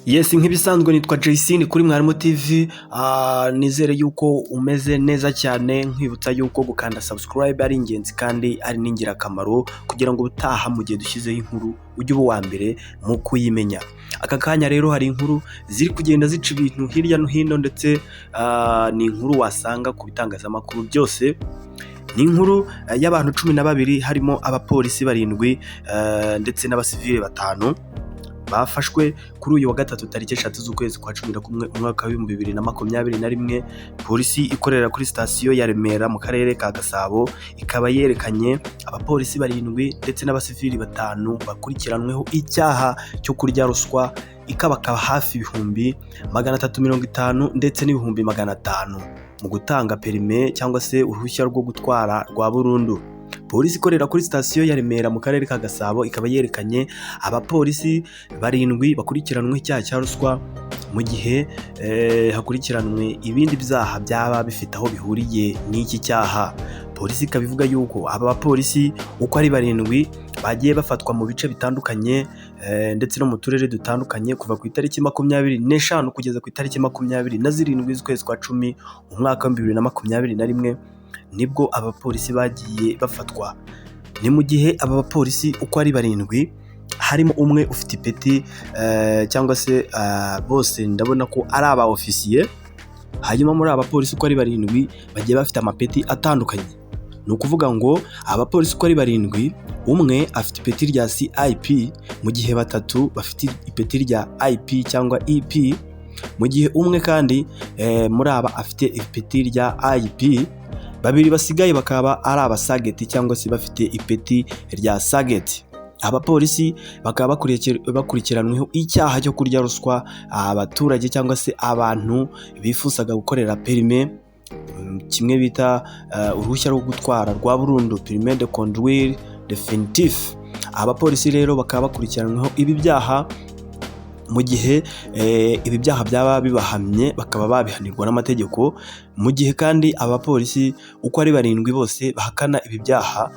Yes, nk'ibisanzwe nitwa JC, ni kuri Mwarimu TV. Nizere yuko umeze neza cyane. Nkwibutsa yuko gukanda subscribe ari ingenzi kandi ari n'ingirakamaro kugira ngo ubutaha mu gihe dushyizeho inkuru ujye uba uwa mbere mu kuyimenya. Aka kanya rero hari inkuru ziri kugenda zica ibintu hirya no hino, ndetse ni inkuru wasanga ku bitangazamakuru byose. Ni inkuru y'abantu 12, harimo abapolisi barindwi ndetse n'abasivile batanu, bafashwe kuri uyu wa gatatu tariki 3 z'ukwezi kwa 11 umwaka wa 2021. Polisi ikorera kuri sitasiyo ya Remera mu karere ka Gasabo ikaba yerekanye abapolisi barindwi ndetse n'abasivili batanu bakurikiranweho icyaha cyo kurya ruswa ikabakaba hafi 350,000 ndetse n'500,000 mu gutanga perime cyangwa se uruhushya rwo gutwara rwa burundu. Polisi ikorera kuri sitasiyo ya Remera mu karere ka Gasabo ikaba yerekanye abapolisi barindwi bakurikiranwe icyaha cya ruswa, mu gihe hakurikiranwe ibindi byaha byaba bifite aho bihuriye n'iki cyaha. Polisi ikaba ivuga yuko aba bapolisi uko ari barindwi bagiye bafatwa mu bice bitandukanye ndetse no mu turere dutandukanye kuva ku itariki 25 kugeza ku itariki 27 z'ukwezi kwa 10 umwaka wa 2021, nibwo abapolisi bagiye bafatwa. Ni mu gihe aba bapolisi uko ari barindwi harimo umwe ufite ipeti cyangwa se bose ndabona ko ari aba ofisiye. Hanyuma muri aba bapolisi uko ari barindwi bagiye bafite amapeti atandukanye. Ni ukuvuga ngo abapolisi uko ari barindwi, umwe afite ipeti rya CIP, mu gihe batatu bafite ipeti rya IP cyangwa EP, mu gihe umwe kandi muri aba afite ipeti rya IP, babiri basigaye bakaba ari abasageti cyangwa se bafite ipeti rya sageti. Abapolisi bakaba bakurikiranweho icyaha cyo kurya ruswa abaturage cyangwa se abantu bifuzaga gukorera perime, kimwe bita uruhushya rwo gutwara rwa burundu, permis de conduire définitif. Abapolisi rero bakaba bakurikiranweho ibi byaha. Mu gihe ibi byaha byaba bibahamye, bakaba babihanirwa n'amategeko. Mu gihe kandi abapolisi uko ari barindwi bose bahakana ibi byaha,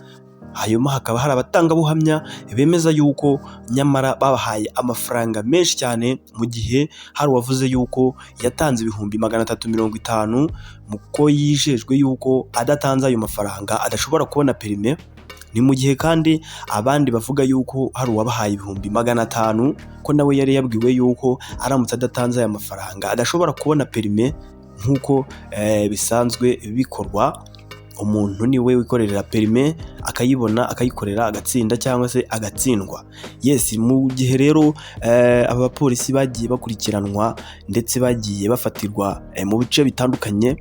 hanyuma hakaba hari abatangabuhamya bemeza yuko nyamara babahaye amafaranga menshi cyane, mu gihe hari uwavuze yuko yatanze 350,000 mu ko yijejwe yuko adatanze ayo mafaranga adashobora kubona perime. Ni mu gihe kandi abandi bavuga yuko hari uwabahaye 500,000, ko nawe yari yabwiwe yuko aramutse adatanze aya mafaranga adashobora kubona perime. Nk'uko bisanzwe bikorwa, umuntu niwe wikorera perime akayibona, akayikorera agatsinda cyangwa se agatsindwa. Yes, mu gihe rero aba bapolisi bagiye bakurikiranwa ndetse bagiye bafatirwa mu bice bitandukanye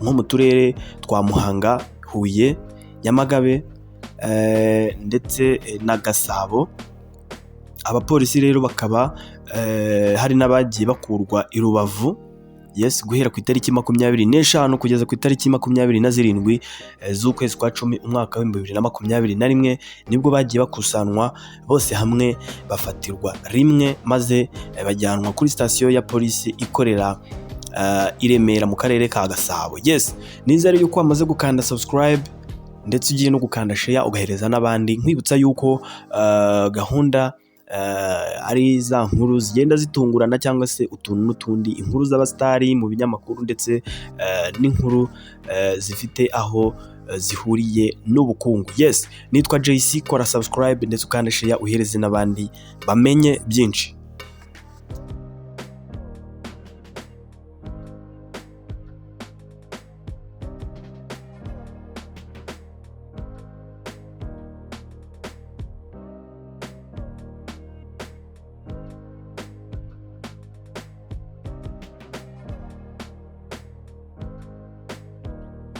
nko mu turere twa Muhanga, Huye, Nyamagabe ndetse na Gasabo. Abapolisi rero bakaba hari n'abagiye bakurwa i Rubavu. Yes, guhera ku itariki 25 kugeza ku itariki 27 z'ukwezi kwa 10 umwaka wa 2021, nibwo bagiye bakusanwa bose hamwe, bafatirwa rimwe, maze bajyanwa kuri sitasiyo ya polisi ikorera i Remera mu karere ka Gasabo. Yes, nizere yuko wamaze gukanda subscribe ndetse ugiye no gukanda share ugahereza n'abandi. Nkwibutsa yuko gahunda ari za nkuru zigenda zitungurana cyangwa se utuntu n'utundi, inkuru z'abasitari mu binyamakuru ndetse n'inkuru zifite aho zihuriye n'ubukungu. Yes, nitwa JC. Kora subscribe ndetse ukanda share uhereze n'abandi bamenye byinshi.